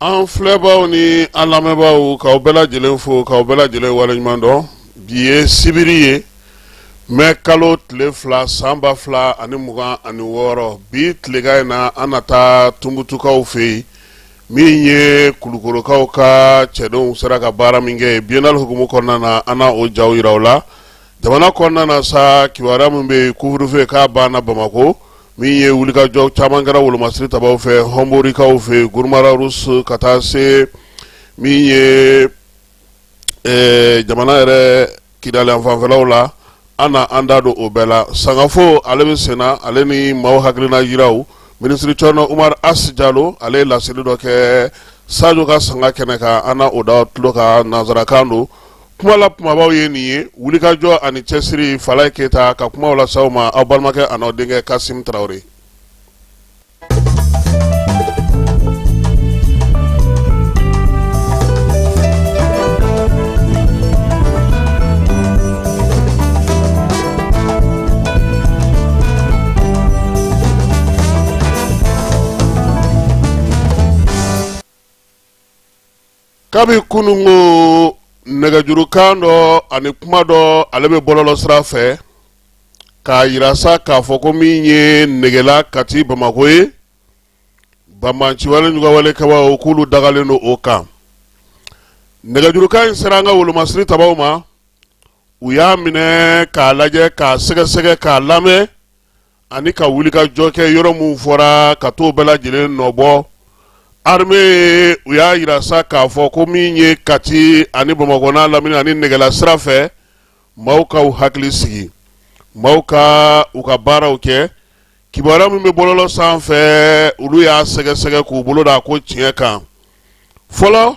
An filɛbaw ni an lamɛnbaaw, k'aw bɛɛ lajɛlen fo, k'aw bɛɛ lajɛlen waleɲuman dɔn. Bi ye sibiri ye, mɛ kalo tile 2, san 2026. Bi tilegan in na, an na taa Tumutukaw fɛ yen, min ye Kulukorokaw ka cɛdenw sera ka baara min kɛ biennale hukumu kɔnɔna na. An na o jaw yira aw la. Jamana kɔnɔna na sa, kibaruya min bɛ yen, couvre-feu k'a banna Bamakɔ. Min ye wulikajɔ caman kɛra wolomasiri tabaw fɛ Hɔnborikaw fɛ, Guruma-Rharous, ka taa se min ye jamana yɛrɛ Kidali fanfɛlaw la, an na an da don o bɛɛ la. Sangafo ale bɛ senna, ale ni maaw hakilina jiraw. Minisiri Cɔrɔnɔ Umaru As Jalo, ale ye laseli dɔ kɛ Sajo ka sanga kɛnɛ kan. An na o da tulo kan, nansarakan don. Kuma la kumabaw ye nin ye: wulikajɔ ani cɛsiri. Falaye Keyita ka kumaw lase aw ma, aw balimakɛ an'aw denkɛ Kasim Tarawele. Kabi kununko, nɛgɛjurukan dɔ ani kuma dɔ, ale bɛ bɔlɔlɔ sira fɛ k'a yira sa k'a fɔ ko min ye Negela, Kati, Bamakɔ ye, banbaanciwale juguwalekɛbaw k'olu dagalen don o kan. Nɛgɛjurukan in sera an ka wolomasiri tabaw ma, u y'a minɛ k'a lajɛ, k'a sɛgɛsɛgɛ, k'a lamɛn ani ka wulikajɔ kɛ yɔrɔ min fɔra, ka t'o bɛɛ lajɛlen nɔbɔ. Armée, u y'a yira sa k'a fɔ ko min ye Kati ani Bamakɔ n'a lamini ani Negela sira fɛ, maaw ka u hakili sigi, maaw ka u ka baaraw kɛ. Kibaruya min bɛ bɔlɔlɔ sanfɛ, olu y'a sɛgɛsɛgɛ k'u bolo da ko tiɲɛ kan. Fɔlɔ,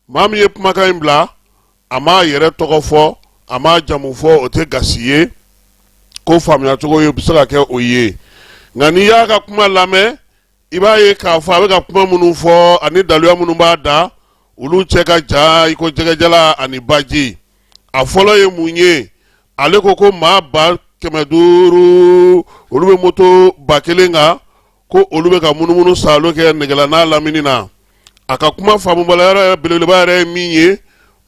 maa min ye kumakan in bila, a m'a yɛrɛ tɔgɔ fɔ, a m'a jamu fɔ, o tɛ gasi ye, ko faamuyacogo ye bɛ se ka kɛ o ye. Nka n'i y'a ka kuma lamɛn, i b'a ye k'a fɔ a bɛ ka kuma minnu fɔ ani daluya minnu b'a da, olu cɛ ka jan i ko jɛgɛjala ani baji. A fɔlɔ ye mun ye? Ale ko ko maa 500,000, olu bɛ moto 1000 kan, ko olu bɛ ka munumunu saalo kɛ Negela n'a lamini na. A ka kuma faamubaliya yɛrɛ belebeleba yɛrɛ ye min ye,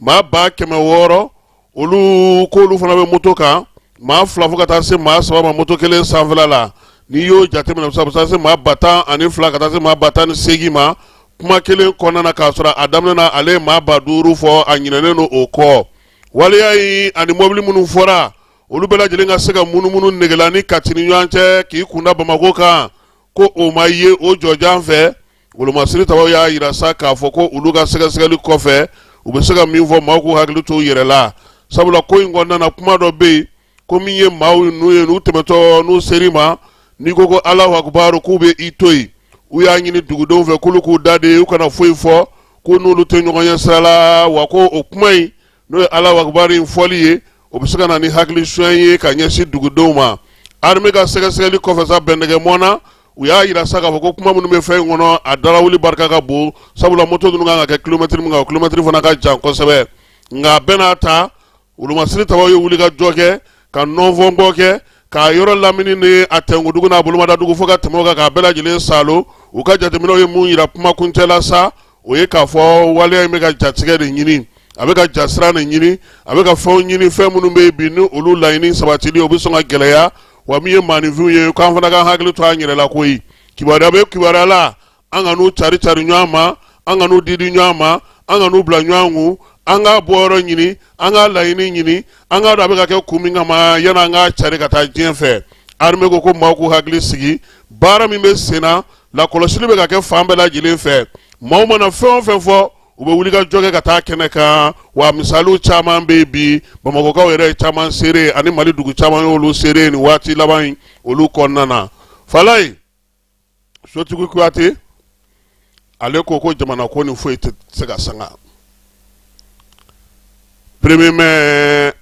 maa 600,000, olu k'olu fana bɛ moto kan, maa fila fo ka taa se maa saba ma moto kelen sanfɛla la. N'i y'o jateminɛ, a bɛ taa se maa 12,000 ka taa se maa 18,000 ma kuma kelen kɔnɔna na, k'a sɔrɔ a daminɛ na, ale ye maa 5000 fɔ, a ɲinɛnen don o kɔ. Waleya in ani mɔbili minnu fɔra, olu bɛɛ lajɛlen ka se ka munumunu Negela ni Kati ni ɲɔgɔn cɛ k'i kunda Bamakɔ kan, ko o ma ye o jɔjan fɛ. Wolomasiri tabaw y'a yira sa k'a fɔ ko olu ka sɛgɛsɛgɛli kɔfɛ, u bɛ se ka min fɔ, maaw k'u hakili to u yɛrɛ la, sabula ko in kɔnɔna na, kuma dɔ bɛ yen ko min ye maaw n'u ye n'u tɛmɛtɔ n'u ser'i ma, n'i ko ko Alahu akubaru, k'u bɛ i to yen. U y'a ɲini dugudenw fɛ k'olu k'u da de, u kana foyi fɔ, ko n'olu tɛ ɲɔgɔn ye sira la wa, ko o kuma in, n'o ye Alahu akubaru in fɔli ye, o bɛ se ka na ni hakili suɲɛ ye ka ɲɛsin dugudenw ma. Armée ka sɛgɛsɛgɛli kɔfɛ sa, bɛndɛgɛ mɔnna. U y'a jira sa k'a fɔ ko kuma minnu bɛ fɛn in kɔnɔ, a darawuli barika ka bon, sabula moto ninnu kan ka kɛ kilomɛtiri min kan, o kilomɛtiri fana ka jan kosɛbɛ. Nka a bɛɛ n'a ta, wolomasiri tabaw ye wulikajɔ kɛ ka nɔnfɔnbɔ kɛ k'a yɔrɔ lamini ni a tɛnkudugu n'a bolomadadugu fo ka tɛmɛ o kan, k'a bɛɛ lajɛlen saalo. U ka jateminɛw ye mun jira kuma kuncɛ la sa? O ye k'a fɔ waleya in bɛ ka jatigɛ de ɲini, a bɛ ka jasira de ɲini, a bɛ ka fɛnw ɲini, fɛn minnu bɛ yen bi ni olu laɲini sabatili o bɛ sɔn ka gɛlɛya. Wa min ye maaninfinw ye, k'an fana ka hakili to an yɛrɛ la koyi. Kibaruya bɛ kibaruya la, an kan'u cari cari ɲɔgɔn ma, an kan'u didi ɲɔgɔn ma, an kan'u bila ɲɔgɔn kun. An k'a bɔyɔrɔ ɲini, an k'a laɲini ɲini, an k'a dɔn a bɛ ka kɛ kun min kama yanni an k'a cari ka taa diɲɛ fɛ. Armée ko ko maaw k'u hakili sigi, baara min bɛ sen na, lakɔlɔsili bɛ ka kɛ fan bɛɛ lajɛlen fɛ. Maaw mana fɛn o fɛn fɔ, u bɛ wuli ka jɔ kɛ ka taa kɛnɛ kan. Wa misaliw caman bɛ yen bi, bamakɔkaw yɛrɛ ye caman seere ani Mali dugu caman y'olu seere nin waati laban in olu kɔnɔna na. Falaye Sotigi Kuyate, ale ko ko jamana ko ni foyi tɛ se ka sanga premier mai.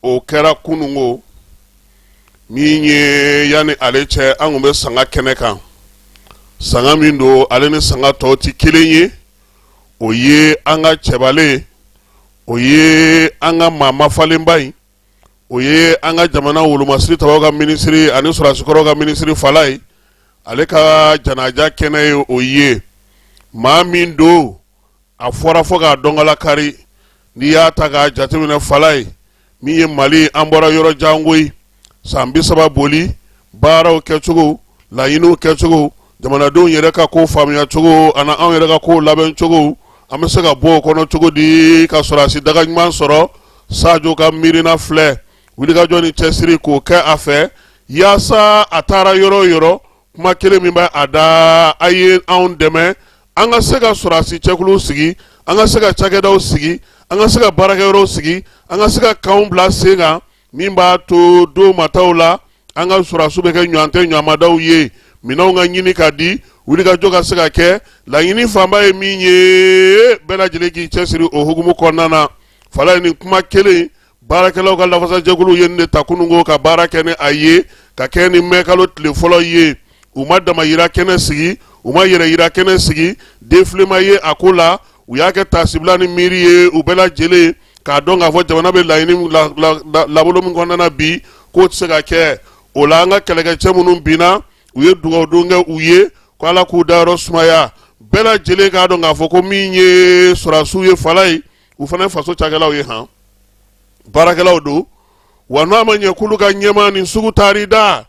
O kɛra kununko min ye, yanni ale cɛ, an tun bɛ sanga kɛnɛ kan. Sanga min don, ale ni sanga tɔw tɛ kelen ye. O ye an ka cɛbalen, o ye an ka maa mafalenba in, o ye an ka jamana wolomasiri tabaw ka minisiri ani sɔrɔdasikɔrɔw ka minisiri Falaye, ale ka janaja kɛnɛ ye. O ye maa min don, a fɔra fo k'a dɔnkala kari. N'i y'a ta k'a jateminɛ, Falaye, min ye Mali, an bɔra yɔrɔ jan koyi. San 30 boli, baaraw kɛcogo, laɲiniw kɛcogo, jamanadenw yɛrɛ ka ko faamuya cogo ani anw yɛrɛ ka ko labɛn cogo, an bɛ se ka bɔ o kɔnɔ cogo di ka sɔrɔdasi daga ɲuman sɔrɔ? Sajo ka miirina filɛ, wulikajɔ ni cɛsiri k'o kɛ a fɛ yaasa a taara yɔrɔ o yɔrɔ, kuma kelen min bɛ a da, a ye anw dɛmɛ an ka se ka sɔrɔdasi cɛkuluw sigi, an ka se ka cakɛdaw sigi, an ka se ka baarakɛyɔrɔw sigi, an ka se ka kanw bila sen kan min b'a to don nataw la an ka sɔrɔdasiw bɛ kɛ ɲɔgɔn tɛ ɲɔgɔnmadaw ye, minɛnw ka ɲini ka di, wulikajɔ ka se ka kɛ. Laɲini fanba ye min ye, bɛɛ lajɛlen k'i cɛsiri o hukumu kɔnɔna na. Falaye, nin kuma kelen, baarakɛlaw ka lafasajɛkulu ye nin de ta kununko ka baara kɛ ni a ye, ka kɛ ni mɛkalo tile fɔlɔ ye. U ma damayira kɛnɛ sigi, u ma yɛrɛ yira kɛnɛ sigi, défilé ma ye a ko la. U y'a kɛ taasibila ni miiri ye, u bɛɛ lajɛlen k'a dɔn k'a fɔ jamana bɛ laɲini labolo min kɔnɔna na bi, k'o tɛ se ka kɛ. O la, an ka kɛlɛkɛcɛ minnu binna, u ye dugawudon kɛ u ye ko Ala k'u dayɔrɔ sumaya. Bɛɛ lajɛlen k'a dɔn k'a fɔ ko min ye sɔrɔdasiw ye, Falaye, u fana ye faso cakɛlaw ye, han, baarakɛlaw don. Wa n'a ma ɲɛ k'olu ka ɲɛmaa nin sugu taar'i da,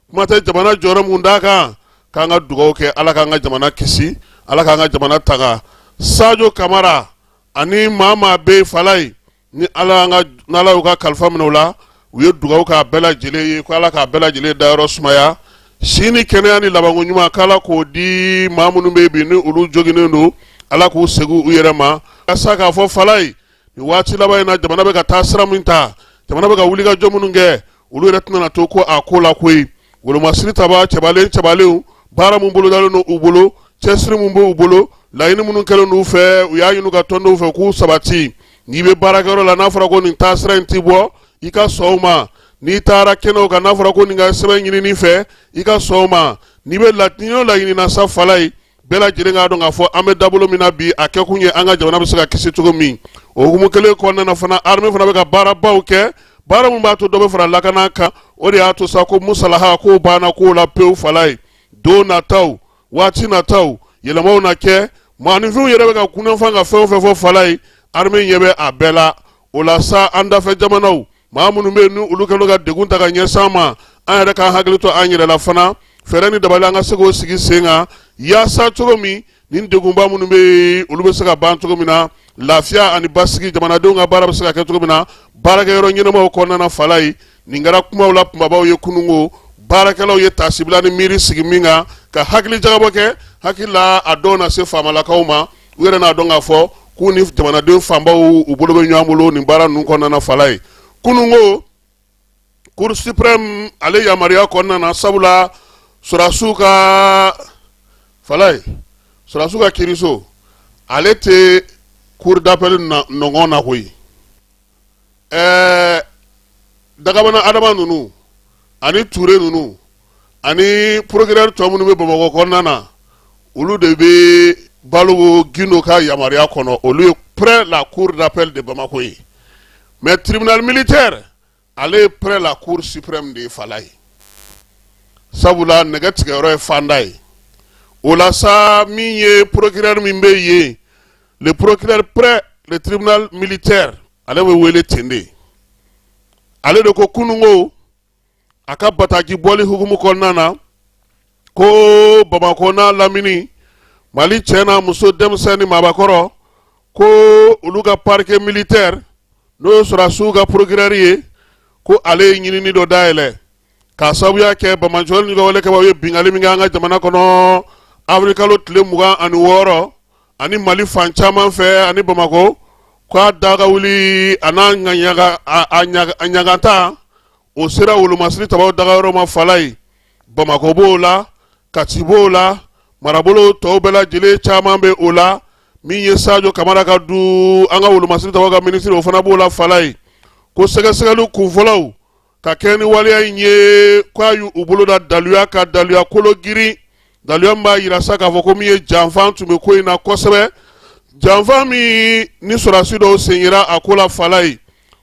kuma tɛ jamana jɔyɔrɔ mun d'a kan. K'an ka dugawu kɛ, Ala k'an ka jamana kisi, Ala k'an ka jamana tanga. Sajo Kamara ani maa maa bɛ Falaye, ni Ala n'Ala y'u ka kalifa minɛ u la, u ye dugawu k'a bɛɛ lajɛlen ye ko Ala k'a bɛɛ lajɛlen dayɔrɔ sumaya, si ni kɛnɛya ni labanko ɲuman, k'Ala k'o di maa minnu bɛ bi ni olu joginnen don, Ala k'u segin u yɛrɛ ma. Sa k'a fɔ Falaye, nin waati laban in na, jamana bɛ ka taa sira min ta, jamana bɛ ka wulikajɔ minnu kɛ, olu yɛrɛ tɛna to ko a ko la koyi. Wolomasiri taba cɛbalen cɛbalenw, baara min bolodalen don u bolo, cɛsiri min b'u bolo, laɲini minnu kɛlen d'u fɛ, u y'a ɲini u ka tɔndenw fɛ k'u sabati. N'i bɛ baarakɛyɔrɔ la, n'a fɔra ko nin taasira in ti bɔ, i ka sɔn o ma. N'i taara kɛnɛw kan, n'a fɔra ko nin ka sɛbɛn ɲinini fɛ, i ka sɔn o ma. N'i bɛ laɲini o laɲini na sa, Falaye, bɛɛ lajɛlen k'a dɔn k'a fɔ an bɛ dabolo min na bi, a kɛkun ye an ka jamana bɛ se ka kisi cogo min. O hukumu kelen kɔnɔna na fana, armée fana bɛ ka baarabaw kɛ, baara min b'a to dɔ bɛ fara lakana kan. O de y'a to sa ko musalaha k'o banna k'o la pewu. Falaye, don nataw, waati nataw, yɛlɛmaw na kɛ. Maaninfinw yɛrɛ bɛ ka kunnafan ka fɛn o fɛn fɔ, Falaye, armée ɲɛ bɛ a bɛɛ la. O la sa, an dafɛ jamanaw maa minnu bɛ yen ni olu kɛlen ka degun ta ka ɲɛsin an ma, an yɛrɛ k'an hakili to an yɛrɛ la fana, fɛɛrɛ ni dabali an ka se k'o sigi sen kan yaasa cogo min nin degunba minnu bɛ yen, olu bɛ se ka ban cogo min na, lafiya ani basigi, jamanadenw ka baara bɛ se ka kɛ cogo min na baarakɛyɔrɔ ɲɛnamaw kɔnɔna na. Falaye, nin kɛra kumaw la kunbabaw ye kununko, baarakɛlaw ye taasibila ni miiri sigi min kan ka hakili jagabɔ kɛ. Hakili la, a dɔw na se faamalakaw ma, u yɛrɛ n'a dɔn k'a fɔ k'u ni jamanaden fanbaw u bolo bɛ ɲɔgɔn bolo nin baara ninnu kɔnɔna na. Falaye, kununko, Cour suprême ale yamaruya kɔnɔna na, sabula sɔrɔdasiw ka, Falaye, sɔrɔdasiw ka kiiriso ale tɛ cour d'appel nɔngɔn na koyi. Dagabana Adama ninnu ani Ture ninnu ani procureur tɔ minnu bɛ Bamakɔ kɔnɔna na, olu de bɛ Balogo Gindo ka yamaruya kɔnɔ, olu ye près la cour d'appel de Bamako ye. Mais tribunal militaire, ale ye près la cour suprême de ye Falaye, sabula nɛgɛ tigɛyɔrɔ ye fanda ye. O la sa, min ye procureur min bɛ yen, le procureur près le tribunal militaire, ale bɛ wele ten de. Ale de ko kununko a ka bataki bɔli hukumu kɔnɔna na ko Bamakɔ n'a lamini, Mali cɛ n'a muso, denmisɛn ni maabakɔrɔ, ko olu ka parquet militaire, n'o ye sɔrɔdasiw ka procureur ye, ko ale ye ɲinini dɔ dayɛlɛ k'a sababuya kɛ banbaanciwale ni wale kɛbaaw ye binkanni min kɛ an ka jamana kɔnɔ avril kalo tile 26 ani Mali fan caman fɛ ani Bamakɔ, k'a daga wuli a n'a a ɲagata, o sera wolomasiri tabaw dagayɔrɔ ma Falaye. Bamakɔ b'o la, Kati b'o la, marabolo tɔw bɛɛ lajɛlen caman bɛ o la. Min ye Sajo Kamara ka du, an ka wolomasiri tabaw ka minisiri, o fana b'o la Falaye. Ko sɛgɛsɛgɛli kunfɔlɔw ka kɛ ni waleya in ye, k'a y'u bolo da daluya ka daluya kolo girin, daluya min b'a yira sa k'a fɔ ko min ye janfa tun bɛ ko in na kosɛbɛ, janfa min ni sɔrɔdasi dɔw sen yera a ko la Falaye.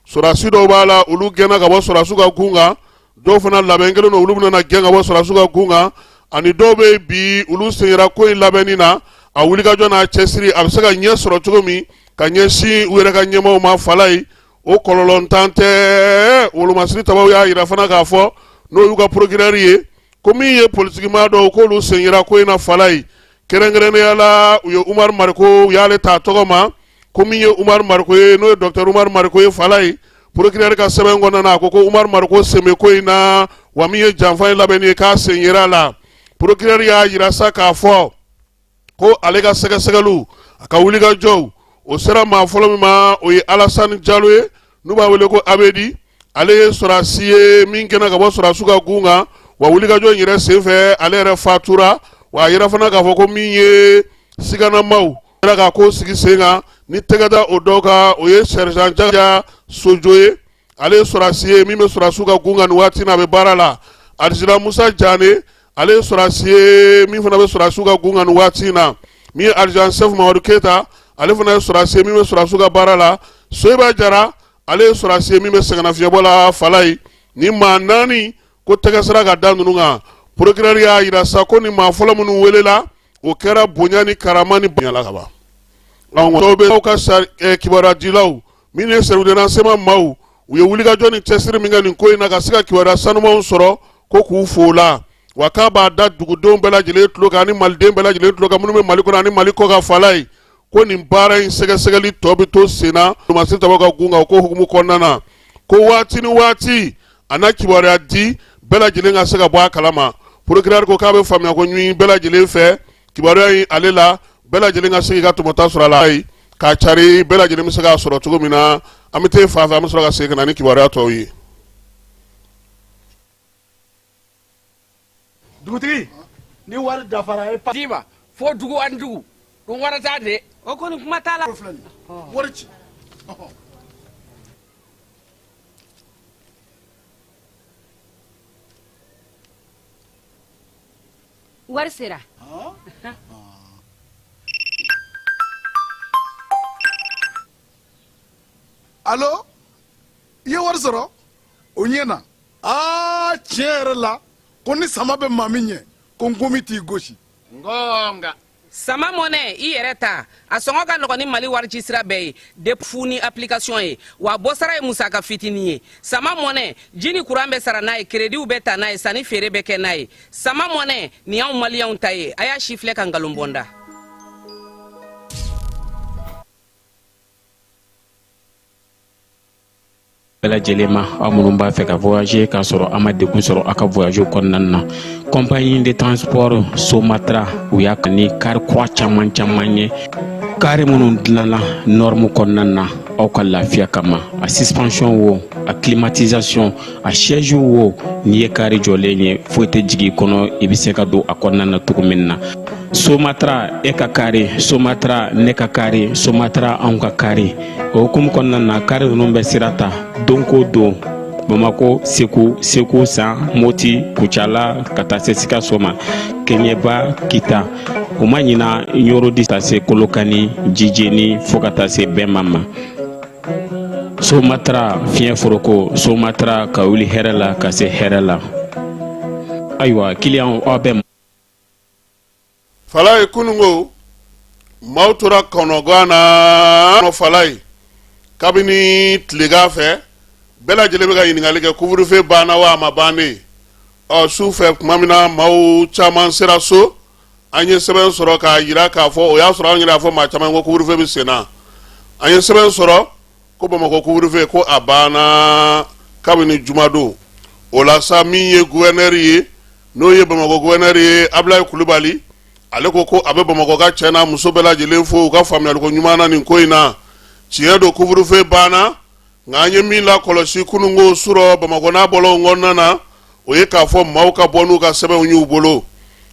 Sɔrɔdasi dɔw b'a la, olu gɛnna ka bɔ sɔrɔdasiw ka gun kan, dɔw fana labɛn kelen don, olu bɛna gɛn ka bɔ sɔrɔdasiw ka gun kan, ani dɔw bɛ bi, olu sen yera ko in labɛnni na, a wulikajɔ n'a cɛsiri, a bɛ se ka ɲɛ sɔrɔ cogo min ka ɲɛsin u yɛrɛ ka ɲɛmaaw ma Falaye. O kɔlɔlɔntan tɛ. Wolomasiri tabaw y'a yira fana k'a fɔ, n'o y'u ka procureur ye, ko min ye politikimaa dɔw, k'olu sen yera ko in na Falaye. Kɛrɛnkɛrɛnnenya la, u ye Umaru Mariko, u y'ale ta tɔgɔ ma, ko min ye Umaru Mariko ye, n'o ye docteur Umaru Mariko ye Falaye. Procureur ka sɛbɛn kɔnɔna na, a ko ko Umaru Mariko sen bɛ ko in na, wa min ye janfa in labɛnni ye, k'a sen yera a la. Procureur y'a yira sa k'a fɔ ko ale ka sɛgɛsɛgɛliw, a ka wulikajɔw, o sera maa fɔlɔ min ma, o ye Alasani Jalo ye, n'u b'a wele ko Abedi. Ale ye sɔrɔdasi ye min gɛnna ka bɔ sɔrɔdasiw ka gun kan, wa wulikajɔ in yɛrɛ senfɛ, ale yɛrɛ fatura. Wa a yira fana k'a fɔ ko min ye siganamaw yɛrɛ ka ko sigi sen kan ni tɛgɛ da o dɔw kan, o ye sergent Jaja Sojo ye. Ale ye sɔrɔdasi ye min bɛ sɔrɔdasiw ka gun kan nin waati na, a bɛ baara la. Adjudant Musa Jane, ale ye sɔrɔdasi ye min fana bɛ sɔrɔdasiw ka gun kan nin waati in na. Min ye adjudant chef Mamadu Keyita, ale fana ye sɔrɔdasi ye min bɛ sɔrɔdasiw ka baara la. Soyiba Jara, ale ye sɔrɔdasi ye min bɛ sɛgɛnnafiɲɛbɔ la Falaye. Ni maa naani ko tɛgɛ sera ka da ninnu kan. Procureur y'a yira sa ko ni maa fɔlɔ minnu welela, o kɛra bonya ni karama ni bonya la ka ban. Dɔw bɛ aw ka kibaruya dilaw min ye service de renseignement maaw, u ye wulikajɔ ni cɛsiri min kɛ nin ko in na ka se ka kibaruya sanumanw sɔrɔ, ko k'u fo la. Wa k'a b'a da dugudenw bɛɛ lajɛlen tulo kan ani maliden bɛɛ lajɛlen tulo kan, minnu bɛ Mali kɔnɔ ani Mali kɔkan Falaye, ko nin baara in sɛgɛsɛgɛli tɔ bɛ to sen na masiri tabaw ka gun kan. O ko hukumu kɔnɔna na, ko waati ni waati a na kibaruya di bɛɛ lajɛlen ka se ka bɔ a kalama. Procureur ko k'a bɛ faamuya ko ɲini bɛɛ lajɛlen fɛ kibaruya in ale la, bɛɛ lajɛlen ka se k'i ka tɔmɔta sɔrɔ a la k'a cari, bɛɛ lajɛlen bɛ se k'a sɔrɔ cogo min na. An bɛ taa fan fɛ, an bɛ sɔrɔ ka segin ka na ni kibaruya tɔw ye. Dugutigi, ni wari dafara e d'i ma fo dugu ani dugu dun wɛrɛ t'a de. O kɔni, kuma t'a la. Filɛ nin ye, wari ci. Wari sera. Alo, i ye wari sɔrɔ, o ɲɛna. Aa, tiɲɛ yɛrɛ la, ko ni sama bɛ maa min ɲɛ, ko nkomi t'i gosi. Ngonga. Sama Money, i yɛrɛ ta, a sɔngɔ ka nɔgɔn ni Mali warici sira bɛɛ ye de fu ni application ye, wa bɔsara ye musaka fitinin ye. Sama Money, ji ni kuran bɛ sara n'a ye, krediw bɛ ta n'a ye, sanni feere bɛ kɛ n'a ye. Sama Money nin y'anw maliyɛnw ta ye. A y'a si filɛ ka nkalon bɔ n da. Bɛɛ lajɛlen ma, aw minnu b'a fɛ ka voyager k'a sɔrɔ a ma degun sɔrɔ a ka voyage kɔnɔna na, compagnie de transport Somatra, u y'a ni kari kura caman caman ye, kari minnu dilanna norme kɔnɔna na aw ka lafiya kama. A suspension wo, a climatisation, a siège wo, n'i ye kari jɔlen ye, foyi tɛ jigin i kɔnɔ, i bɛ se ka don a kɔnɔna na cogo min na. Somatra, e ka kari Somatra, ne ka kari Somatra, anw ka kari. O hukumu kɔnɔna na, kari ninnu bɛ sira ta don ko don. Bamako, Segu, Segu San, Moti, Kucala ka taa se Sikaso ma, Kɛɲɛba, Kita. U ma ɲina Ɲɔrɔ di taa se Kolokani, Jijeni fo ka taa se Bɛnma ma. Somatra fiɲɛ foroko, Somatra ka wuli hɛrɛ la ka se hɛrɛ la. Ayiwa, kiliyanw, aw bɛ Falaye, kununko maaw tora kɔnɔgan na Falaye kabini tilegan fɛ. Bɛɛ lajɛlen bɛ ka ɲininkali kɛ, couvre-feu banna wa a ma ban de? Ɔ, su fɛ tuma min na maaw caman sera so, an ye sɛbɛn sɔrɔ k'a jira k'a fɔ, o y'a sɔrɔ an yɛrɛ y'a fɔ maa caman ko couvre-feu bɛ sen na. An ye sɛbɛn sɔrɔ ko Bamakɔ couvre-feu ko a banna kabini jumadon. O la sa, min ye gouverneur ye, n'o ye Bamakɔ gouverneur ye, Abulayi Kulubali, ale ko ko a bɛ Bamakɔ ka cɛ n'a muso bɛɛ lajɛlen fo u ka faamuyaliko ɲuman na nin ko in na. Tiɲɛ don, couvre-feu banna, nka an ye min lakɔlɔsi kununko surɔ Bamakɔ n'a bɔlɔnw kɔnɔna na, o ye k'a fɔ maaw ka bɔ n'u ka sɛbɛnw y'u bolo.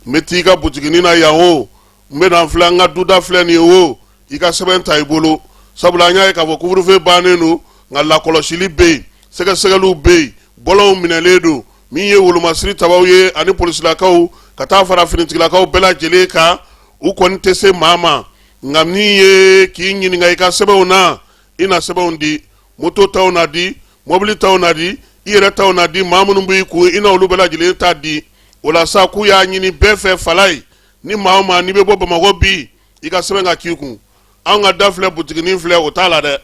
N bɛ t'i ka butiginin na yan o, n bɛ na n filɛ, n ka duda filɛ nin ye o, i ka sɛbɛn ta i bolo, sabula an y'a ye k'a fɔ couvre-feu bannen don, nka lakɔlɔsili bɛ yen, sɛgɛsɛgɛliw bɛ yen, bɔlɔnw minɛlen don. Min ye wolomasiri tabaw ye ani polisilakaw ka taa fara finitigilakaw bɛɛ lajɛlen kan, u kɔni tɛ se maa ma, nka min ye k'i ɲininka i ka sɛbɛnw na, i na sɛbɛnw di, moto taw na di, mɔbili taw na di, i yɛrɛ taw na di, maa minnu b'i kun, i na olu bɛɛ lajɛlen ta di. O la sa, k'u y'a ɲini bɛɛ fɛ Falaye, ni maa o maa n'i bɛ bɔ Bamakɔ bi, i ka sɛbɛn ka k'i kun. Anw ka da filɛ, butiginin filɛ, o t'a la dɛ,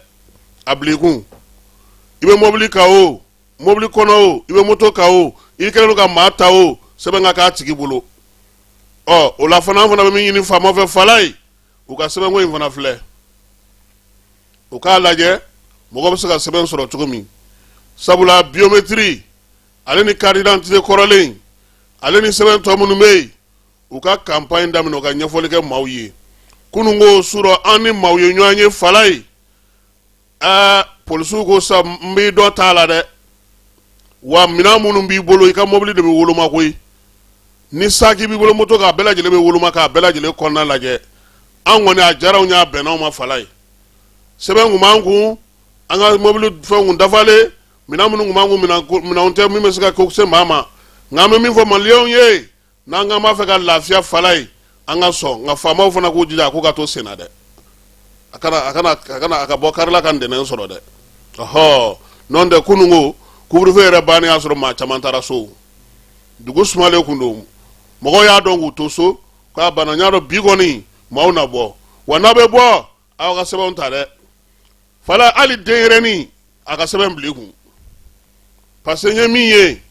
a bila i kun. I bɛ mɔbili kan o, mɔbili kɔnɔ o, i bɛ moto kan o, i kɛlen don ka maa ta o, sɛbɛn ka k'a tigi bolo. Ɔ, o la fana, an fana bɛ min ɲini faama fɛ Falaye, u ka sɛbɛnko in fana filɛ, u k'a lajɛ mɔgɔ bɛ se ka sɛbɛn sɔrɔ cogo min, sabula biométrie ale ni carte d'identité kɔrɔlen ale ni sɛbɛn tɔ minnu bɛ yen, u ka campagne daminɛ, u ka ɲɛfɔli kɛ maaw ye. Kununko surɔ, an ni maaw ye ɲɔgɔn ye Falaye. Ɛɛ, polisiw ko sa, n b'i dɔ t'a la dɛ, wa minɛn minnu b'i bolo, i ka mɔbili de bɛ woloma koyi. Ni saki b'i bolo, moto k'a bɛɛ lajɛlen bɛ woloma k'a bɛɛ lajɛlen kɔnɔna lajɛ. An kɔni, a diyara anw ye, a bɛnna anw ma Falaye. Sɛbɛn kun b'an kun, an ka mɔbili fɛnw kun dafalen, minɛn minnu kun b'an kun, minɛnw tɛ min bɛ se ka ko se maa ma. Nka an bɛ min fɔ maliyɛnw ye, n'an k'an b'a fɛ ka lafiya Falaye, an ka sɔn, nka faamaw fana k'u jija a k'u ka to senna dɛ, a kana a kana a kana a ka bɔ kari la ka ntɛnɛn sɔrɔ dɛ. Ɔhɔ, n'o tɛ kununko couvre-feu yɛrɛ bannen y'a sɔrɔ maa caman taara so, dugu sumalen kun don, mɔgɔw y'a dɔn k'u to so k'a banna. N y'a dɔn bi kɔni maaw na bɔ, wa n'a bɛ bɔ, aw ka sɛbɛnw ta dɛ Falaye. Hali denyɛrɛnin, a ka sɛbɛn bila i kun, parce que n ye min ye,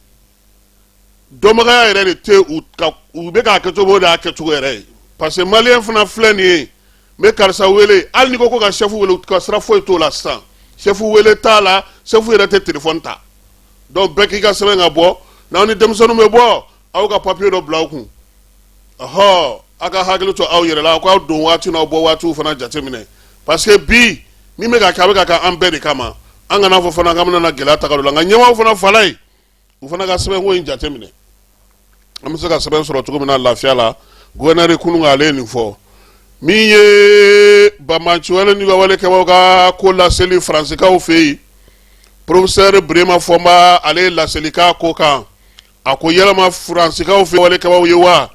dɔnbagaya yɛrɛ de tɛ u ka, u bɛ k'a kɛcogo, o de y'a kɛcogo yɛrɛ ye, parce que maliyɛn fana filɛ nin ye, n bɛ karisa wele, hali n'i ko ko ka chef wele, ka sira foyi t'o la sisan, chef wele t'a la, chef yɛrɛ tɛ téléphone ta. Donc bɛɛ k'i ka sɛbɛn ka bɔ, n'aw ni denmisɛnninw bɛ bɔ, aw ka papier dɔ bila aw kun. Ɔhɔ, aw ka hakili to aw yɛrɛ la, aw k'aw don waati n'aw bɔ waatiw fana jateminɛ, parce que bi min bɛ ka kɛ, a bɛ ka kɛ an bɛɛ de kama. An kana fɔ fana k'an bɛna na gɛlɛya ta ka don la, nka ɲɛmaaw fana Falaye, u fana ka sɛbɛnko in jateminɛ, an bɛ se ka sɛbɛn sɔrɔ cogo min na lafiya la. Gouverneur kunun ale ye nin fɔ. Min ye banbaanciwale ni wale kɛbaaw ka ko laseli Faransikaw fɛ yen, professeur Birema Fɔnba, ale ye laseli k'a ko kan. A ko yɛlɛma Faransikaw fɛ wale kɛbaaw ye wa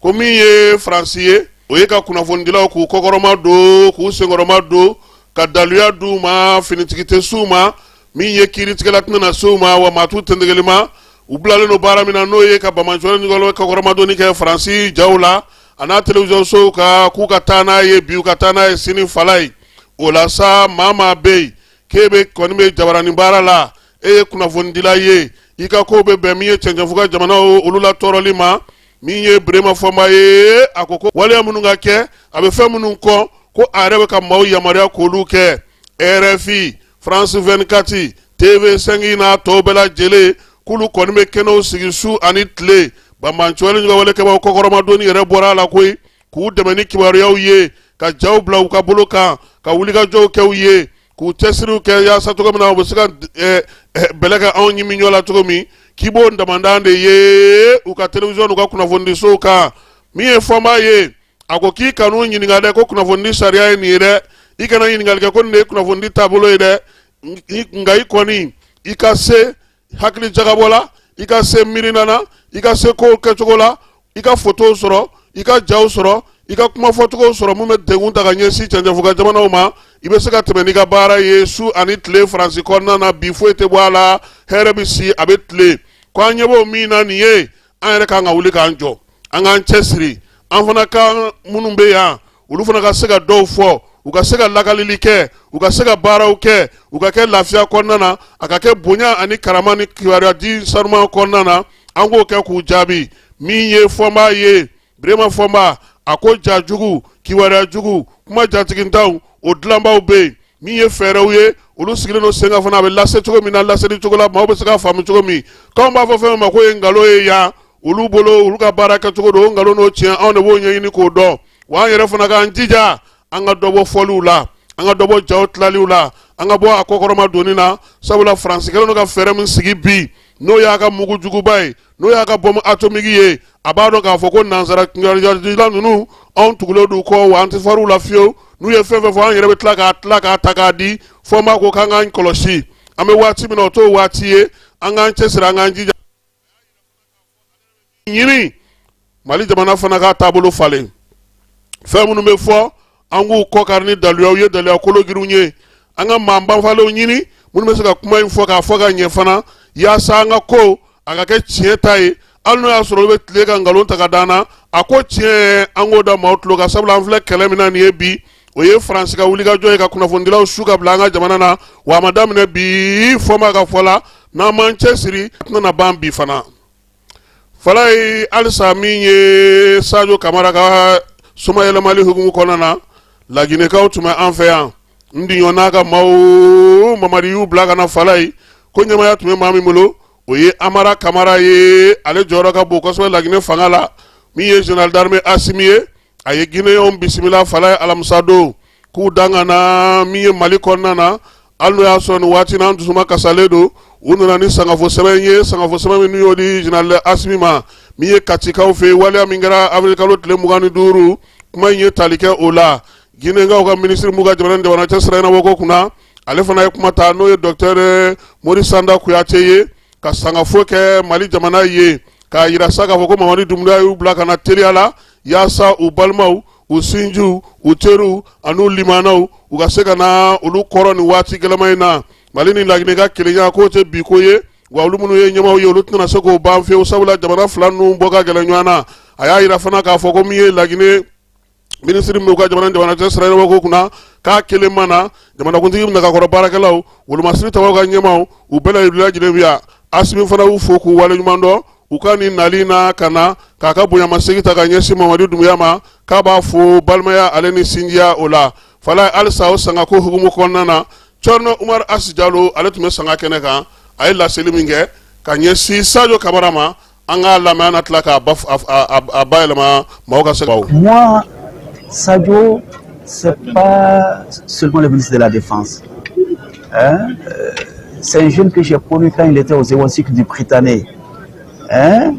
ko min ye Faransi ye, o ye ka kunnafonidilaw k'u kɔkɔrɔma don, k'u senkɔrɔma don, ka daluya d'u ma, finitigi tɛ s'u ma, min ye kiiritigɛla tɛna na s'u ma, wa maa t'u tɛntɛgɛli ma. U bilalen don baara min na, n'o ye ka banbaanciwale ni kɔkɔrɔmadonni kɛ Faransi jaw la a n'a télévision sow kan, k'u ka taa n'a ye bi, u ka taa n'a ye sini Falaye. O la sa, maa maa bɛ yen k'e bɛ kɔni bɛ jabaranin baara la, e ye kunnafonidila ye, i ka ko bɛ bɛn min ye cɛncɛnfuga jamanaw olu la tɔɔrɔli ma, min ye Birema Fɔnba ye, a ko ko waleya minnu ka kɛ, a bɛ fɛn minnu kɔn, ko a yɛrɛ bɛ ka maaw yamaruya k'olu kɛ. RFI, France 24, TV5 n'a tɔw bɛɛ lajɛlen, k'olu kɔni bɛ kɛnɛw sigi su ani tile. Banbaanciwale ni walekɛbaaw kɔkɔrɔmadonni yɛrɛ bɔra a la koyi, k'u dɛmɛ ni kibaruyaw ye, ka jaw bila u ka bolo kan, ka wulikajɔw kɛ u ye, k'u cɛsiriw kɛ yaasa cogo min na u bɛ se ka bɛlɛ kɛ anw ɲimi ɲɔ la cogo min, k'i b'o damandan de ye u ka télévision n'u ka kunnafonidisow kan. Min ye Fɔnba ye, a ko k'i kan'u ɲininka dɛ ko kunnafonidi sariya ye nin ye dɛ, i kana ɲininkali kɛ ko nin de ye kunnafonidi taabolo ye dɛ, nka i kɔni i ka se hakili jagabɔ la, i ka se miirina na, i ka se kow kɛcogo la, i ka fotow sɔrɔ, i ka jaw sɔrɔ, i ka kuma fɔcogo sɔrɔ mun bɛ degun ta ka ɲɛsin cɛncɛnfuga jamanaw ma. I bɛ se ka tɛmɛ n'i ka baara ye su ani tile Faransi kɔnɔna na. Bi foyi tɛ bɔ a la, hɛrɛ bɛ si, a bɛ tile. Ko an ɲɛ b'o min na nin ye, an yɛrɛ kan ka wuli k'an jɔ, an k'an cɛsiri. An fana kan minnu bɛ yan, olu fana ka se ka dɔw fɔ, u ka se ka lakalili kɛ, u ka se ka baaraw kɛ, u ka kɛ lafiya kɔnɔna na, a ka kɛ bonya ani karama ni kibaruya di sanuman kɔnɔna na. An k'o kɛ k'u jaabi. Min ye Fɔnba ye, Birema Fɔnba, a ko ja jugu, kibaruya jugu, kuma jatigintanw, o dilanbaw bɛ yen. Min ye fɛɛrɛw ye, olu sigilen don sen kan fana, a bɛ lase cogo min na, laseli cogo la maaw bɛ se k'a faamu cogo min. K'anw b'a fɔ fɛn min ma k'o ye nkalon ye yan olu bolo, olu ka baara kɛcogo don. O nkalon n'o tiɲɛ, anw de b'o ɲɛɲini k'o dɔn. Wa an yɛrɛ fana k'an jija, an ka dɔ bɔ fɔliw la, an ka dɔ bɔ jaw tilaliw la, an ka bɔ a kɔkɔrɔma donni na, sabula Faransi kɛlen don ka fɛɛrɛ min sigi bi, n'o y'a ka mugu juguba ye, n'o y'a ka bɔmu atomiki ye, a b'a dɔn k'a fɔ ko nansara kibaruya ninnu, anw tugulen d'u kɔ, wa an tɛ far'u la fiyewu. N'u ye fɛn fɛn fɔ, an yɛrɛ bɛ tila k'a tila k'a ta k'a di. Fɔnba ko k'an k'an kɔlɔsi, an bɛ waati min na, o t'o waati ye. An k'an cɛsiri, an k'an jija ɲini Mali jamana fana k'a taabolo falen. Fɛn minnu bɛ fɔ, an k'u kɔkari ni daluyaw ye, daluya kologirinw ye. An ka maa banfalew ɲini minnu bɛ se ka kuma in fɔ k'a fɔ ka ɲɛ fana, yaasa an ka ko a ka kɛ tiɲɛ ta ye. Hali n'o y'a sɔrɔ olu bɛ tile ka nkalon ta ka d'an na, a ko tiɲɛ, an k'o da maaw tulo kan, sabula an filɛ kɛlɛ min na nin ye bi, o ye Faransi ka wulikajɔ ye ka kunnafonidilaw su ka bila an ka jamana na. Wa a ma daminɛ bi. Fɔnba ka fɔ la, n'an m'an cɛsiri, a tɛna ban bi fana. Falaye, halisa min ye Sajo Kamara ka somayɛlɛmali hukumu kɔnɔna na, Laginɛkaw tun bɛ an fɛ yan. N diɲɔ n'a ka maaw, Mamadi y'u bila ka na. Falaye ko ɲɛmaaya tun bɛ maa min bolo, o ye Amara Kamara ye. Ale jɔyɔrɔ ka bon kosɛbɛ Laginɛ fanga la. Min ye général d'armée Asimi ye, a ye Gineyɛnw bisimila Falaye alamisa don, k'u dan ka na min ye Mali kɔnɔna na, hali n'o y'a sɔrɔ nin waati n'an dusuma kasalen don. U nana ni sangafo sɛbɛn ye, sangafo sɛbɛn min n'u y'o di général Asimi ma. Min ye Katikaw fɛ, waleya min kɛra avril kalo tile 25, kuma in ye tali kɛ o la. Ginɛkaw ka minisiri m'u ka jamana ni jamana cɛ sira ɲɛnabɔ ko kunna, ale fana ye kuma ta, n'o ye docteur Mori Sanda Kuyate ye, ka sangafo kɛ Mali jamana ye, k'a yira sa k'a fɔ ko Mamadi Dunbuya y'u bila ka na teliya la, yaasa u balimaw, u sinjiw, u teriw an'u limanaw, u ka se ka na olu kɔrɔ nin waati gɛlɛman in na. Mali ni Laginɛ ka kelenya k'o tɛ bi ko ye, wa olu minnu ye ɲɛmaaw ye, olu tɛna se k'o ban fiyewu, sabula jamana fila ninnu bɔ ka gɛlɛn ɲɔgɔn na. A y'a yira fana k'a fɔ ko min ye Laginɛ minisiri min b'u ka jamana jamana cɛ sira ɲɛnabɔ ko kunna, k'a kelen ma na, jamanakuntigi nagakɔrɔ baarakɛlaw, wolomasiri tabaw ka ɲɛmaaw, u bɛɛ lajɛlen bi yan. Asimi fana y'u fo k'u waleɲuman dɔn u ka nin nali na ka na k'a ka bonyamasegin ta ka ɲɛsin Mamadi Dunbuya ma, k'a b'a fo balimaya ale ni sinjiya o la. Falaye, halisa o sangako hukumu kɔnɔna na, Cɔrɔnɔ Umaru Asi Jalo, ale tun bɛ sanga kɛnɛ kan. A ye laseli min kɛ ka ɲɛsin Sajo Kamara ma, an k'a lamɛn, an na tila k'a bayɛlɛma maaw ka se. Moi, Sadio, c'est pas seulement le ministre de la Défense. Hein? C'est un jeune que j'ai connu quand il était au 06 du Prytanée. Hein?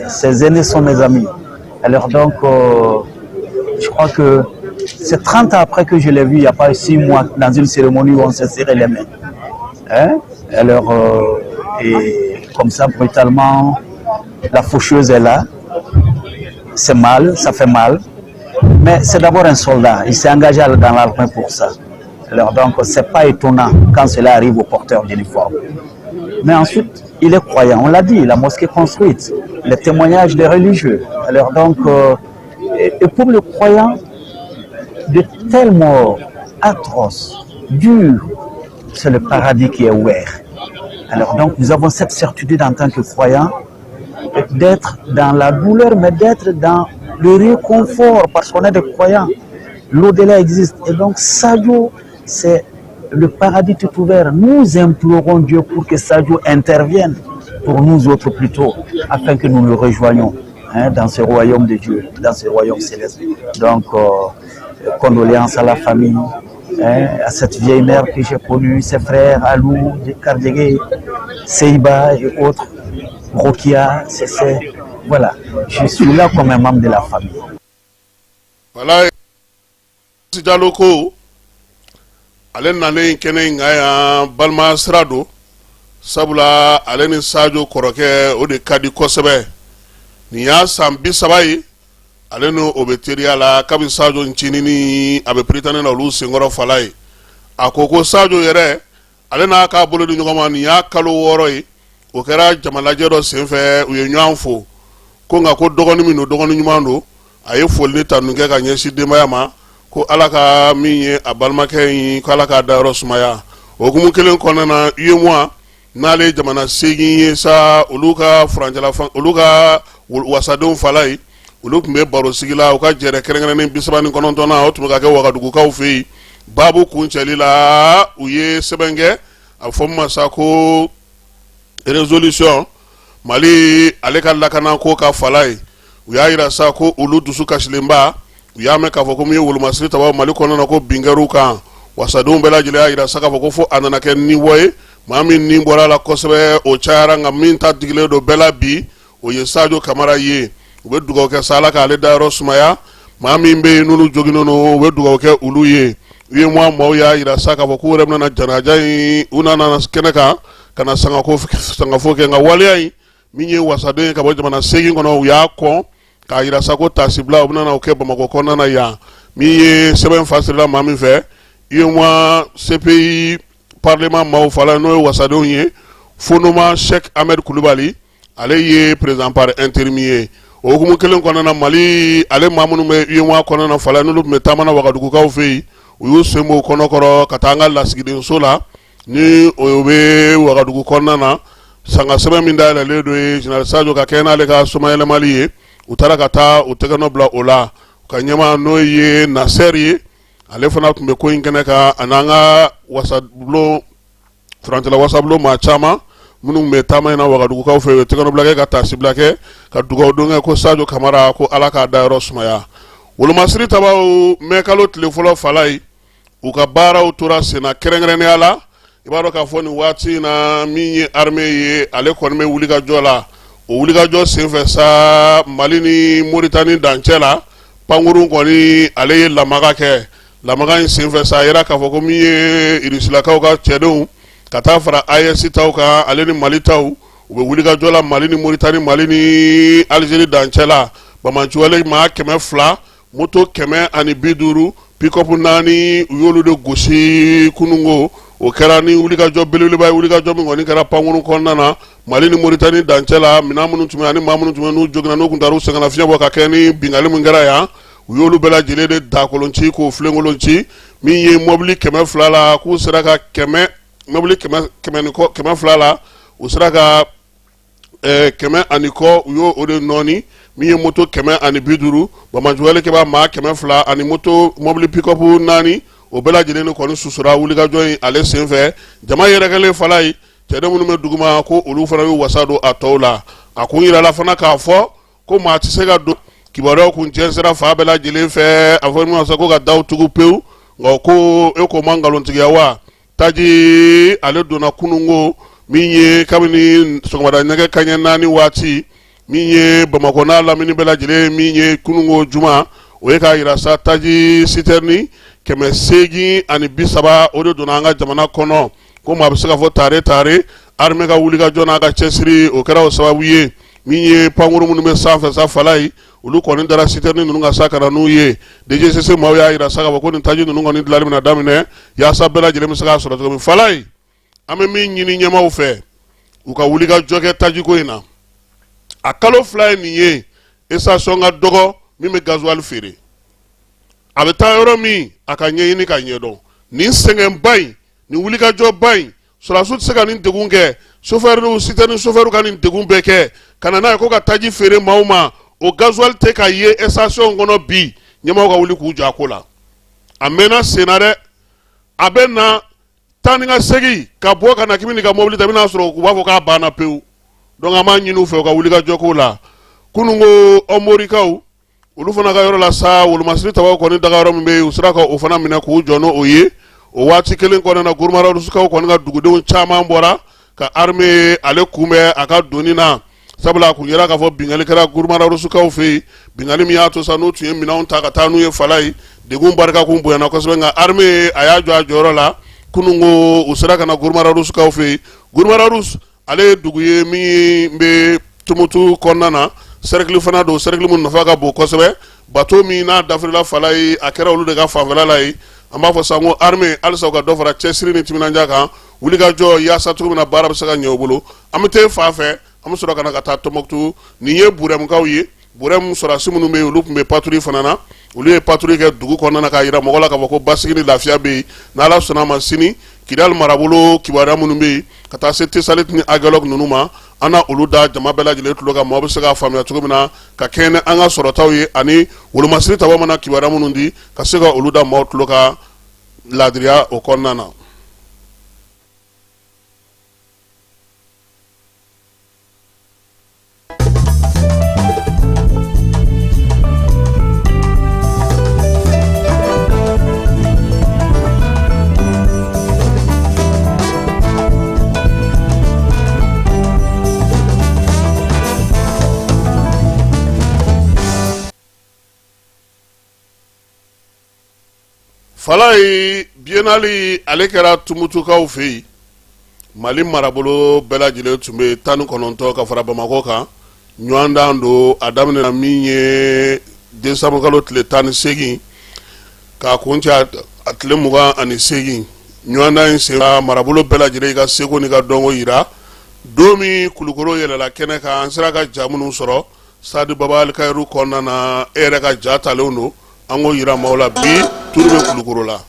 Ses aînés sont mes amis. Alors donc, je crois que c'est 30 ans après que je l'ai vu, il n'y a pas 6 mois, dans une cérémonie où on s'est serré les mains. Hein? Alors, et comme ça, brutalement, la faucheuse est là. C'est mal, ça fait mal. Mais c'est d'abord un soldat. Il s'est engagé dans l'armée pour ça. Alors donc, c'est pas étonnant quand cela arrive au porteur d'uniforme. Mais ensuite, il est croyant. On l'a dit, la mosquée construite, les témoignages des religieux. Alors donc, et pour le croyant, de telles morts atroces, dures, c'est le paradis qui est ouvert. Alors donc, nous avons cette certitude en tant que croyants d'être dans la douleur, mais d'être dans le réconfort, parce qu'on est des croyants. L'au-delà existe. Et donc, Sadio, c'est le paradis tout ouvert. Nous implorons Dieu pour que Sadio intervienne pour nous autres plutôt, afin que nous le rejoignions, hein, dans ce royaume de Dieu, dans ce royaume céleste. Donc, condoléances à la famille, hein, à cette vieille mère que j'ai connue, ses frères, Alou, Kardege, Seiba et autres, Rokia, c'est, voilà. Je suis là comme un membre de la famille. Voilà, Jalo ko ale nalen kɛnɛ in kan yan, balima sira don. Sabula ale ni Sajo kɔrɔkɛ o de ka di kosɛbɛ. Nin y'a san 30 ye ale ni o bɛ teriya la kabi Sajo ncinin a bɛ Prytanée na olu senkɔrɔ fala ye. A ko ko Sajo yɛrɛ ale n'a k'a bolo di ɲɔgɔn ma nin y'a kalo 6 ye. O kɛra jamalajɛ dɔ senfɛ, u ye ɲɔgɔn fo ko nka ko dɔgɔnin min don, dɔgɔnin ɲuman don. A ye foli ni tanu kɛ ka ɲɛsin denbaya ma ko Ala ka min ye a balimakɛ in, ko Ala k'a dayɔrɔ sumaya. O hukumu kelen kɔnɔna na, UEMOA n'ale ye jamana 8 ye sa, olu ka furancɛla, olu ka wasadenw fala ye, olu tun bɛ baro sigi la. U ka jɛrɛ kɛrɛnkɛrɛnnen 39nan, o tun bɛ ka kɛ Wagadugukaw fɛ yen. Baabu kuncɛli la, u ye sɛbɛn kɛ, a bɛ fɔ min ma sa ko résolution Mali ale ka lakanako ka fala ye. U y'a jira sa ko olu dusu kasilenba, u y'a mɛn k'a fɔ ko min ye wolomasiri tabaw Mali kɔnɔna na, ko bin kɛr'u kan. Wasadenw bɛɛ lajɛlen y'a jira sa k'a fɔ ko fo a nana kɛ nibɔ ye. Maa min ni bɔra a la kosɛbɛ, o cayara, nka min ta digilen don bɛɛ la bi, o ye Sajo Kamara ye. U bɛ dugawu kɛ sa Ala k'ale dayɔrɔ sumaya. Maa min bɛ yen n'olu joginnen don, u bɛ dugawu kɛ olu ye. UEMOA maaw y'a jira sa k'a fɔ k'u yɛrɛ bɛna janaja in, u nana kɛnɛ kan ka na sangafo kɛ, nka waleya in min ye wasaden ye ka bɔ jamana 8 kɔnɔ, u y'a kɔn k'a jira sa ko tasibila u bɛna o kɛ Bamakɔ kɔnɔna na yan. Min ye sɛbɛn fasirila maa min fɛ, UEMOA CPI parlement maaw fala, n'o ye wasadenw ye, Fonoma Cheikh Ahmed Kulubali, ale ye président par intérim ye. O hukumu kelen kɔnɔna na, Mali ale maa minnu bɛ UEMOA kɔnɔna na fala, n'olu tun bɛ taama na Wagadugukaw fɛ yen, u y'u sen bɔ u kɔnɔkɔrɔ ka taa an ka lasigidenso la ni o bɛ Wagadugu kɔnɔna na. Sanga sɛbɛn min dayɛlɛlen don ye général Sajo ka kɛ n'ale ka somayɛlɛmali ye, u taara ka taa u tɛgɛnɔ bila o la. U ka ɲɛmaa, n'o ye Nasɛri ye, ale fana tun bɛ ko in kɛnɛ kan, ani an ka wasabulon furancɛla wasabulon maa caman minnu bɛ taama in na Wagadugukaw fɛ. U ye tɛgɛnɔbila kɛ ka taasibila kɛ ka dugawu don kɛ ko Sajo Kamara, ko Ala k'a dayɔrɔ sumaya. Wolomasiri tabaw, mɛ kalo tile fɔlɔ fala ye, u ka baaraw tora senna. Kɛrɛnkɛrɛnnenya la, i b'a dɔn k'a fɔ nin waati in na, min ye armée ye, ale kɔni bɛ wulikajɔ la. O wulikajɔ senfɛ sa, Mali ni Moritani dancɛ la, pankurun kɔni ale ye lamaga kɛ. Lamaga in senfɛ sa, a yira k'a fɔ ko min ye irisilakaw ka cɛdenw ka taa fara AES taw kan, ale ni Mali taw, u bɛ wulikajɔ la Mali ni Moritani, Mali ni Alizeri dancɛ la. Banbaanciwale maa 200, moto 150, pick-up 4, u y'olu de gosi kununko. O kɛra ni wulikajɔ belebeleba ye, wulikajɔ min kɔni kɛra pankurun kɔnɔna na Mali ni Moritani dancɛ la. Minɛn minnu tun bɛ ani maa minnu tun bɛ n'u joginna, n'u tun taara u sɛgɛnnafiɲɛ bɔ ka kɛ ni binkanni min kɛra yan, u y'olu bɛɛ lajɛlen de dakolon ci k'o filenkolon ci. Min ye mɔbili 200 la, k'u sera ka kɛmɛ mɔbili kɛmɛ ni kɔ, 200 la, u sera ka 100 ani kɔ, u y'o o de nɔɔni. Min ye moto 150, banbaanciwale kɛbaa maa 200 ani moto mɔbili pick-up 4, o bɛɛ lajɛlen de kɔni susura wulikajɔ in ale senfɛ. Jama yɛrɛkɛlen fala ye, cɛden minnu bɛ duguma, ko olu fana y'u wasa don a tɔw la. A kun yirala fana k'a fɔ ko maa tɛ se ka don. Kibaruyaw kun jɛnsɛra fan bɛɛ lajɛlen fɛ, a fɔ min ma ko ka daw tugu pewu, nka ko e ko ma nkalontigiya wa. Taji ale donna kununko min ye kabini sɔgɔmada nɛgɛ kaɲɛ 4 waati, min ye Bamakɔ n'a lamini bɛɛ lajɛlen, min ye kununko juma, o ye k'a yira sa taji sitɛrini 830, o de donna an ka jamana kɔnɔ. Ko maa bɛ se ka fɔ tare tare, armée ka wulikajɔ n'a ka cɛsiri, o kɛra o sababu ye. Min ye pankurun minnu bɛ sanfɛ sa fala ye, olu kɔni dara sitɛrini ninnu kan sa ka na n'u ye. DGCC maaw y'a yira sa k'a fɔ ko nin taji ninnu kɔni dilanni bɛna daminɛ yaasa bɛɛ lajɛlen bɛ se k'a sɔrɔ cogo min fala ye. An bɛ min ɲini ɲɛmaaw fɛ, u ka wulikajɔ kɛ tajiko in na. A kalo 2 ye nin ye, station ka dɔgɔ min bɛ gasoil feere. A bɛ taa yɔrɔ min, a ka ɲɛɲini ka ɲɛdɔn. Nin sɛgɛnba in, nin wulikajɔba in, sɔrɔdasiw tɛ se ka nin degun kɛ, sofɛriw, sitɛrini sofɛriw ka nin degun bɛɛ kɛ ka na n'a ye ko ka taji feere maaw ma. O gasoil tɛ ka ye station kɔnɔ bi. Ɲɛmaaw ka wuli k'u jɔ a ko la. A mɛnna sen na dɛ, a bɛ na taa ni ka segin ka bɔ ka na k'i bɛ n'i ka mobili ta, i bɛn'a sɔrɔ u b'a fɔ k'a banna pewu. Donc an b'a ɲini u fɛ, u ka wulikajɔ k'o la. Kununko, Ɔmorikaw olu fana ka yɔrɔ la sa, wolomasiri tabaw kɔni daga yɔrɔ min bɛ yen, u sera ka o fana minɛ k'u jɔ n'o ye. O waati kelen kɔnɔna na, Gourma-Rharous-kaw kɔni ka dugudenw caman bɔra ka armée ale kunbɛn a ka donni na, sabula a kun yera k'a fɔ binkanni kɛra Gourma-Rharous-kaw fɛ yen, binkanni min y'a to sa n'u tun ye minɛnw ta ka taa n'u ye fala ye, degun barika kun bonyana kosɛbɛ. Nka armée a y'a jɔ a jɔyɔrɔ la. Kununko u sera ka na Gourma-Rharous-kaw fɛ yen. Gourma-Rharous, ale ye dugu ye min bɛ Tumutu kɔnɔna na, cercle fana don, cercle min nafa ka bon kosɛbɛ. Bato min n'a dafirila Falaye, a kɛra olu de ka fanfɛla la yen. An b'a fɔ sa ko armée, halisa u ka dɔ fara cɛsiri ni timinandiya kan, wulikajɔ, yaasa cogo min na baara bɛ se ka ɲɛ u bolo. An bɛ taa fan fɛ, an bɛ sɔrɔ ka na ka taa Tɔnbɔkutu. Nin ye Burɛmukaw ye. Burɛmu sɔrɔdasi minnu bɛ yen, olu tun bɛ patrouille fana na. Olu ye patrouille kɛ dugu kɔnɔna na k'a jira mɔgɔ la k'a fɔ ko basigi ni lafiya bɛ yen. N'Ala sɔnna a ma, sini Kidali marabolo kibaruya minnu bɛ yen, ka taa se Tesalit ni Agelɔk ninnu ma, an na olu da jama bɛɛ lajɛlen tulo kan, maaw bɛ se k'a faamuya cogo min na, ka kɛɲɛ ni an ka sɔrɔtaw ye, ani wolomasiri taba mana kibaruya minnu di, ka se ka olu da maaw tulo kan laadiriya o kɔnɔna na. Falaye, biennale ale kɛra Tumutukaw fɛ yen. Mali marabolo bɛɛ lajɛlen tun bɛ 19 ka fara Bamakɔ kan. Ɲɔgɔndan don, a daminɛna min ye décembre kalo tile 18 k'a kuncɛ a tile 28. Ɲɔgɔndan in sen marabolo bɛɛ lajɛlen ka seko n'i ka dɔnko jira. Don min Kulukoro yɛlɛla kɛnɛ kan, an sera ka ja minnu sɔrɔ stade Baba Alikayiru kɔnɔna na, e yɛrɛ ka ja talen don, an k'o jira maaw la. Bi turu bɛ Kulukoro la.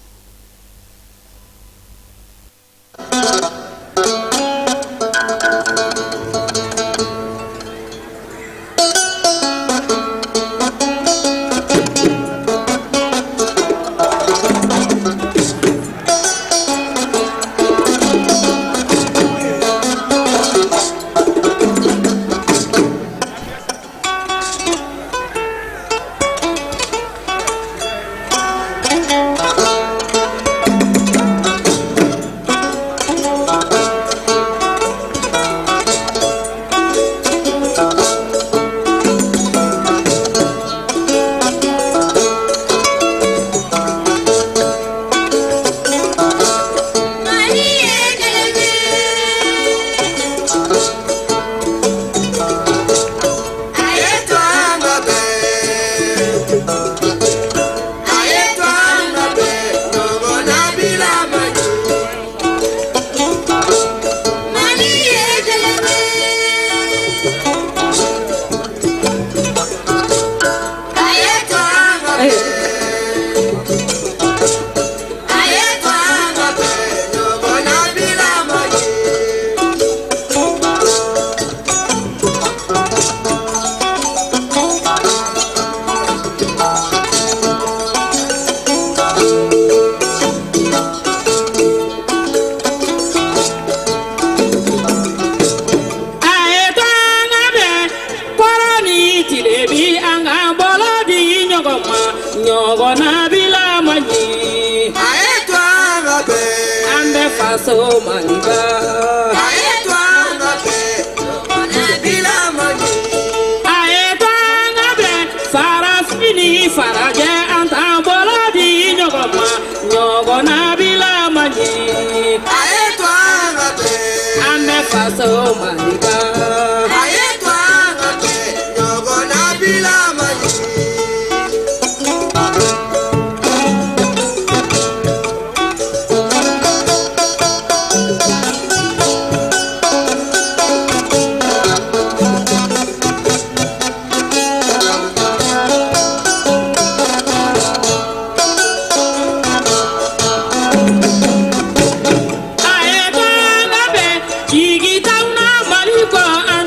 Jigi t'anw na Mali kɔ an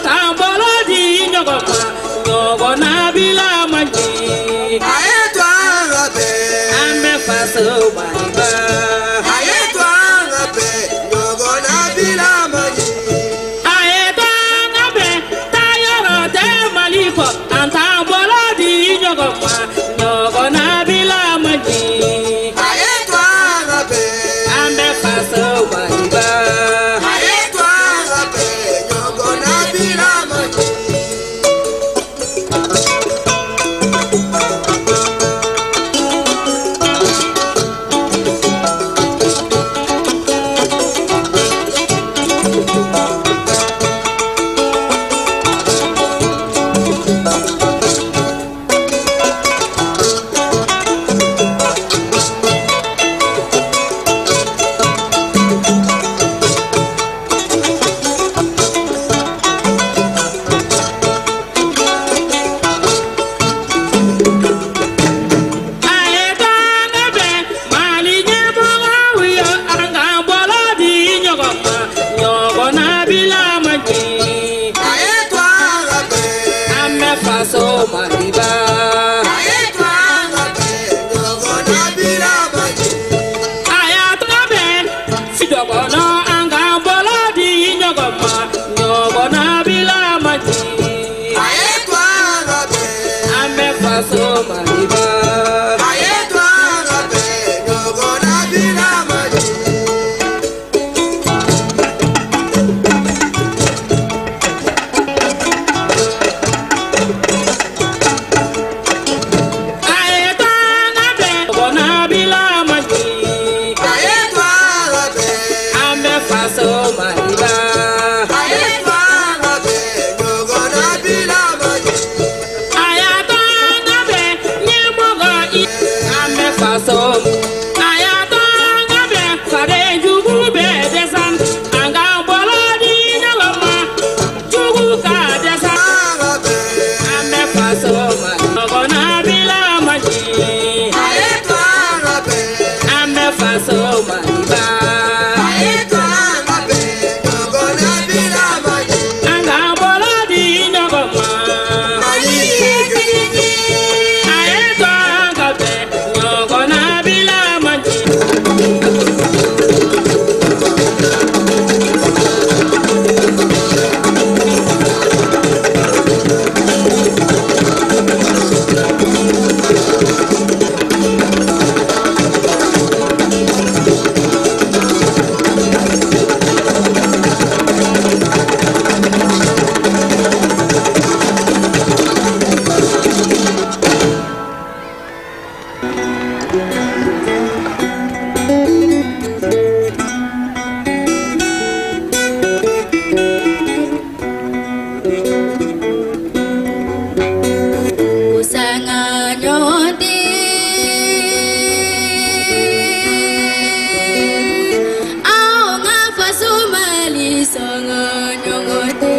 ɲɔgɔn tɛ.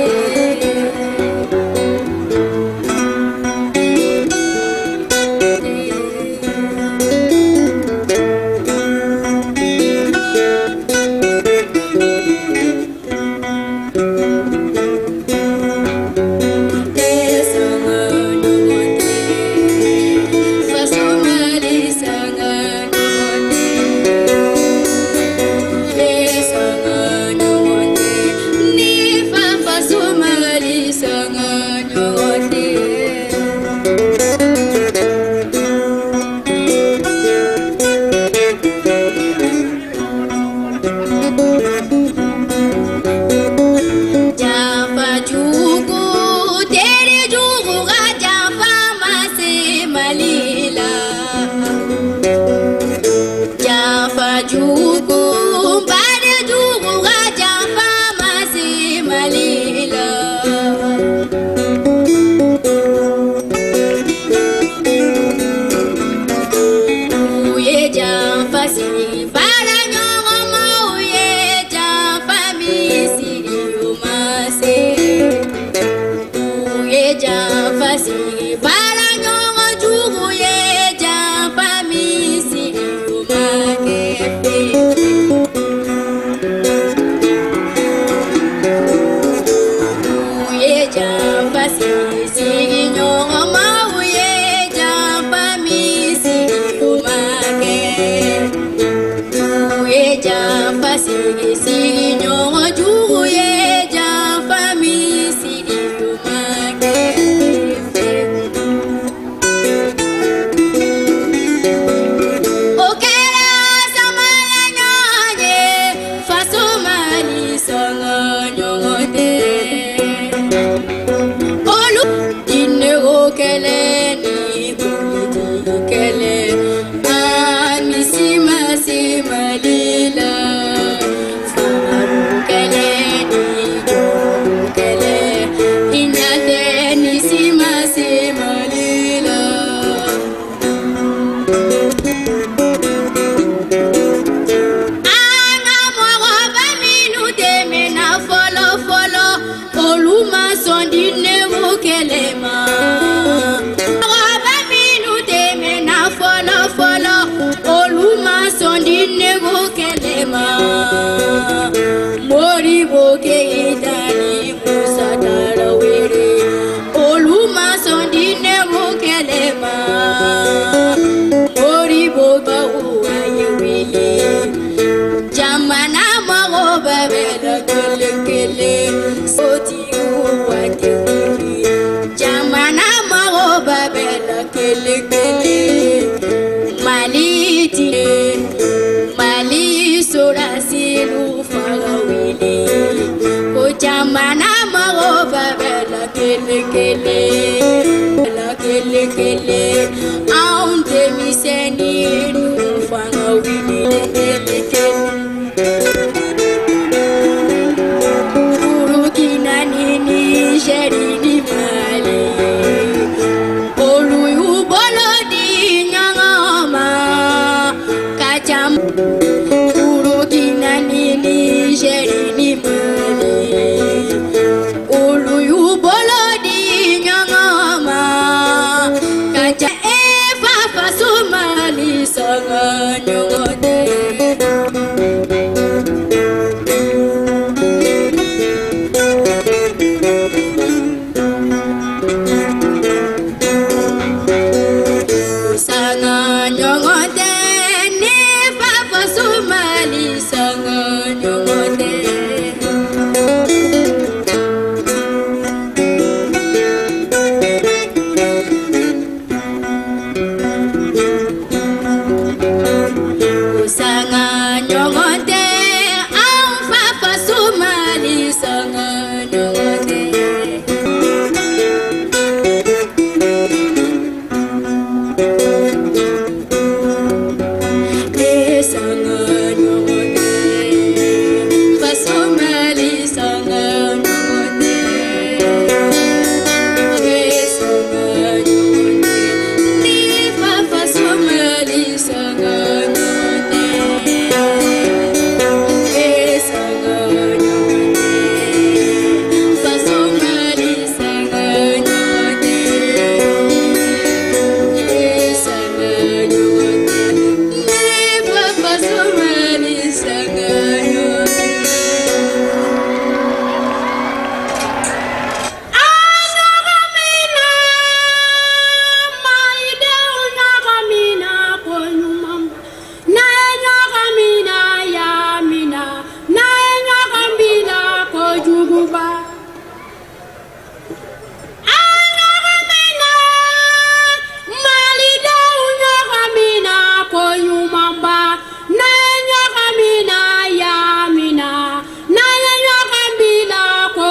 kojuguba. An ɲɔgɔn mɛnna, Malidenw ɲɔgɔn minɛ ko ɲumanba. N'an ye ɲɔgɔn minɛ ya minɛ, n'an ye ɲɔgɔn bila ko.